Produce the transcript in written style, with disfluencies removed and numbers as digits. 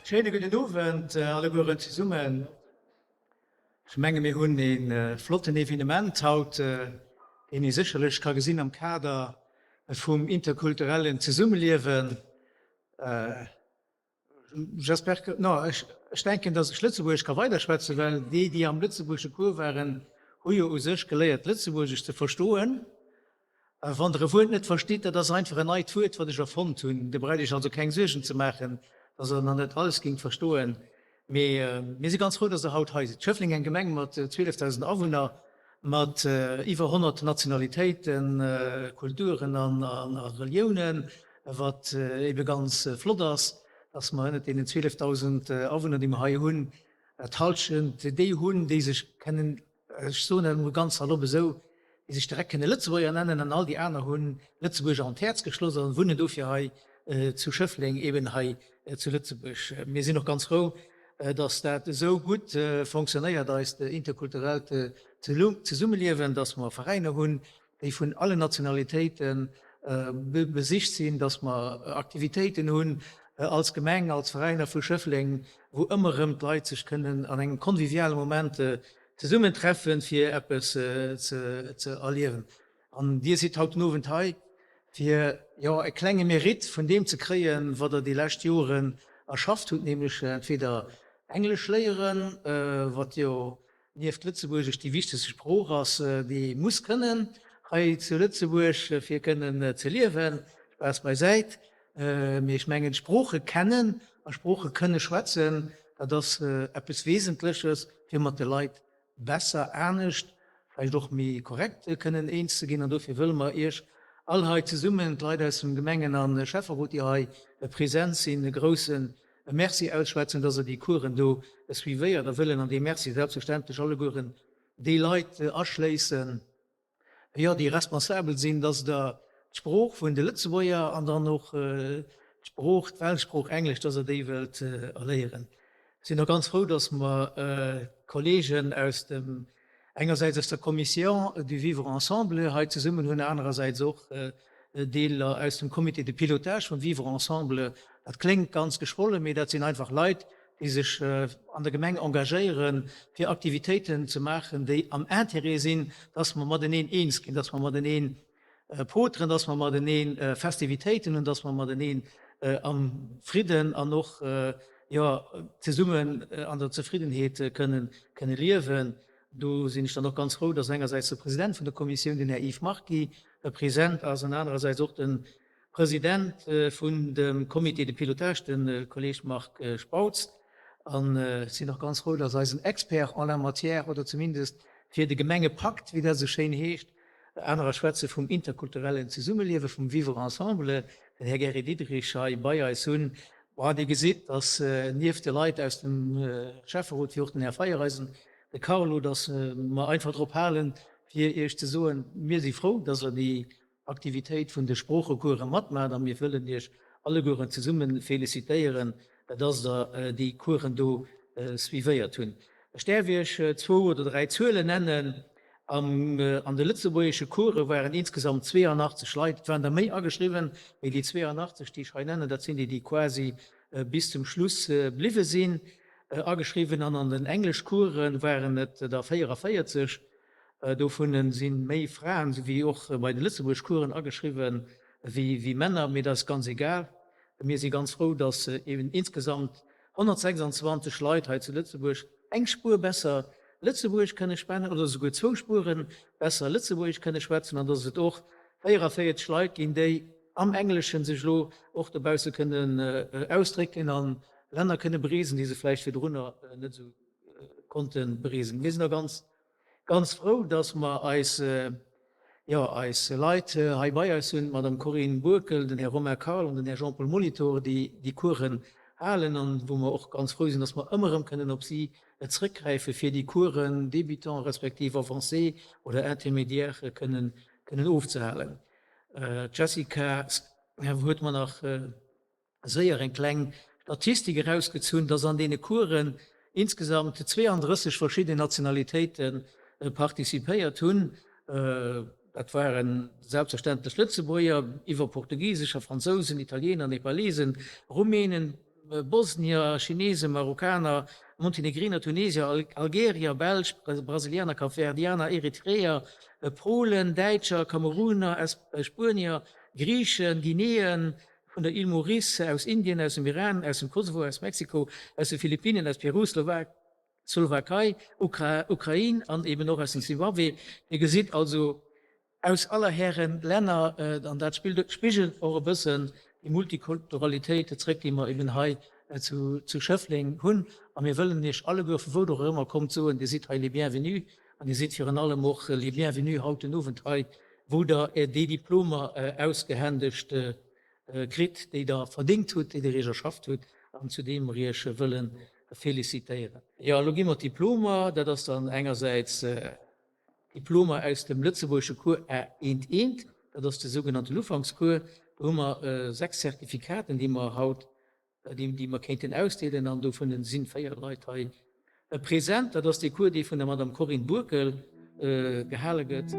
Schéine gudden Owend allegueren zesummen. Ech menge mir hunn e flotten Evenement haut, deen ee sécherlech ka gesinn am Kader vum interkulturellen Zesummeliewen. J'espère que, non, ech denken, datt ech Lëtzebuergesch ka weiderschwätzen, well déi, déi am lëtzebuergesche Cours waren, hu jo u sech geléiert, Lëtzebuergesch ze verstoen. Wann Der e Wuert net verstitt, dat ass einfach en neit Wuert, wat ech erfonnt hunn. Dir braucht Iech also keng Suergen ze maachen, datt Der nach net alles géingt verstoen. Mee mir si ganz frou, datt Der haut hei sidd. Schëffleng, eng Gemeng mat 12.000 Awunner, mat iwwer 100 Nationalitéiten, Kulturen a Reliounen, wat ebe ganz flott ass, datt mer ënnert deenen 12.000 Awunner, déi mer hei hunn, d'Hallschent déi hunn, déi sech kennen, ech soen dat emol ganz salopp esou, déi sech direkt kënne Lëtzebuerger nennen an all déi aner hunn Lëtzebuerg an d'Häerz geschloss a wunnen dofir hei zu Schëffleng, eben hei zu Lëtzebuerg. Mir sinn och ganz frou, dass dat esou gutt fonctionnéiert, eist interkulturellt Zesummeliewen, dass mer Veräiner hunn, déi vun allen Nationalitéite besicht sinn, dass mer Aktivitéiten hunn als Gemeng, als Veräiner vu Schëffleng, wou ëmmer erëm d'Leit sech kënnen an engem conviviale Moment zesummentreffen, fir eppes ze erliewen. An Dir sidd haut den Owend hei, fir, jo, e klenge Mérite vun deem ze kréien, wat Der déi lescht Joren erschafft hutt, nämlech entweder Englesch léieren, wat jo nieft Lëtzebuergesch déi wichtegste Sprooch ass, déi ee muss kënnen hei zu Lëtzebuerg, fir kënnen ze liewen, Spaass beisäit, mee ech mengen, Sprooche kennen a Sprooche kënne schwätzen, dat ass eppes Wesentleches, fir mat de Leit besser, anescht, vläicht och méi korrekt kënnen eens ze ginn. An dofir wëlle mer Iech all hei zesummen, d'Leit aus dem Gemengen a Schäfferot, déi hei present sinn, e grousse Merci ausschwätzen, dass Der déi Coursen do suivéiert a wëllen an dee Merci selbstverständlech allegueren déi Leit aschléissen, jo, déi responsabel sinn, dass Der d'Sprooch vun de Lëtzebuerger an dann och d'Sprooch, d'Weltsprooch Englesch, dass Der déi wëllt erléieren. Ech sinn och ganz frou, dass mer d'Kollegen aus dem, engersäits aus der Commission du vivre ensemble hei zesummen hunn, anerersäits och Deeler aus dem Comité de pilotage vum Vivre ensemble. Dat kléngt ganz geschwollen, mee dat sinn einfach Leit, déi sech an der Gemeng engagéieren, fir Aktivitéiten ze maachen, déi am Intérêt sinn, dass mer mateneen eens ginn, dass mer mateneen poteren, dass mer matenee Festivitéiten hunn, dass mer mateneen am Fridden an och, jo, zesummen an der Zefriddenheet kënnen liewen. Do sinn ech dann och ganz frou, dass engersäits de President vun der Kommissioun, den Här Yves Marquis, present ass an anerersäits och de President vun dem Comité de pilotage, de Kolleeg Marc Spautz. An ech sinn och ganz frou, dass eisen Expert en la matière, oder zumindest fir de Gemengepakt, wéi dat esou schéin heescht, anerer schwätze vum interkulturellen Zesummeliewen, vum Vivre ensemble, den Här Gary Diderich hei bei eis hunn. Bon, Dir gesitt, dass nieft de Leit aus dem Schäfferot, wéi och den Här Feiereisen, de Carlo, dass mer einfach drop halen, fir Iech ze soen, mir si frou, dass Der déi Aktivitéit vun de Sproochecourse matmaacht a mir wëllen Iech allegueren zesumme felicitéieren, dass Der déi Coursen do suivéiert hunn. Ech däerf Iech zwou oder dräi Zuelen nennen. An de lëtzebuergesche Course waren insgesamt 82 Leit, et waren der méi ageschriwwen, mee déi 82, déi ech hei nennen, dat sinn déi, déi quasi bis zum Schluss bliwwe sinn, ageschriwwen. An an den Engleschcourse waren et der 44. Dovun si méi Fraen, esou wéi och bei de Lëtzebuerg-Coursen ageschriwwen, wéi Männer, mee dat ass ganz egal. Mir si ganz frou, datt eben insgesamt 126 Leit hei zu Lëtzebuerg eng Spuer besser Lëtzebuergesch kënne schwätzen oder esouguer zwou Spuere besser Lëtzebuergesch kënne schwätzen an datt et och 44 Leit ginn, déi am Engleschen sech elo och dobausse kënnen ausdrécken a Länner kënne bereesen, déi se vläicht virdrunner net esou konnte bereesen. Mir sinn da ganz, ganz frou, dass mer eis, jo, eis Leit hei bei eis hunn, d'Madame Corinne Bourkel, den Här Romain Carl an den Här Jean-Paul Molitor, déi déi Coursen halen an wou mer och ganz frou sinn, dass mer ëmmer erëm kënnen op si zrëckgräifen, fir déi Coursen débutant respektiv avancé oder intermédiaire kënnen, kënnen ofzehalen. D'Jessica huet mer nach séier eng kleng Statistik erausgezunn, dass an deene Coursen insgesamt 32 verschidden Nationalitéite participéiert hunn. Dat ware selbstverständlech Lëtzebuerger, iwwer Portugisescher, Fransousen, Italiener, Nepalesen, Rumänen. Bosnier, Chinesen, Marokkaner, Montenegriner, Tunesier, Algerier, Belsch, Brasilianer, Kapverdianer, Eritreer, Polen, Däitscher, Kameruner, Spuenier, Griichen, Guineeën, vun der Île Maurice, aus Indien, aus dem Iran, aus dem Kosovo, aus Mexiko, aus de Philippinen, aus Peru, Slowakei, Ukrain an eben och aus dem Zimbabwe. Dir gesitt also, aus aller Hären Länner, an dat spigelt och e bëssen déi Multikulturalitéit zréck, déi mer eben hei zu Schëffleng hunn. A mir wëllen Iech alleguer, vu wou Der och ëmmer kommt, soen, Dir sidd hei les bienvenus an Dir sidd virun allem och les bienvenus haut den Owend hei, wou Der déi Diplomer ausgehändegt kritt, déi Der verdéngt hutt, déi Der Iech erschafft hutt an zu deem mer Iech wëlle félicitéieren. Jo, elo gi mer d'Diplomer, dat ass dann engersäits Diplomer aus dem lëtzebuergesche Cours A eent eent, dat ass de sougenannten Ufankscours. Do hu mer 6 Zertifikaten, déi mer haut, déi mer kéinten ausdeelen, an dovun si 4 Leit hei present. Dat ass dee Cours, dee vun der Madame Corinne Bourkel gehale gëtt.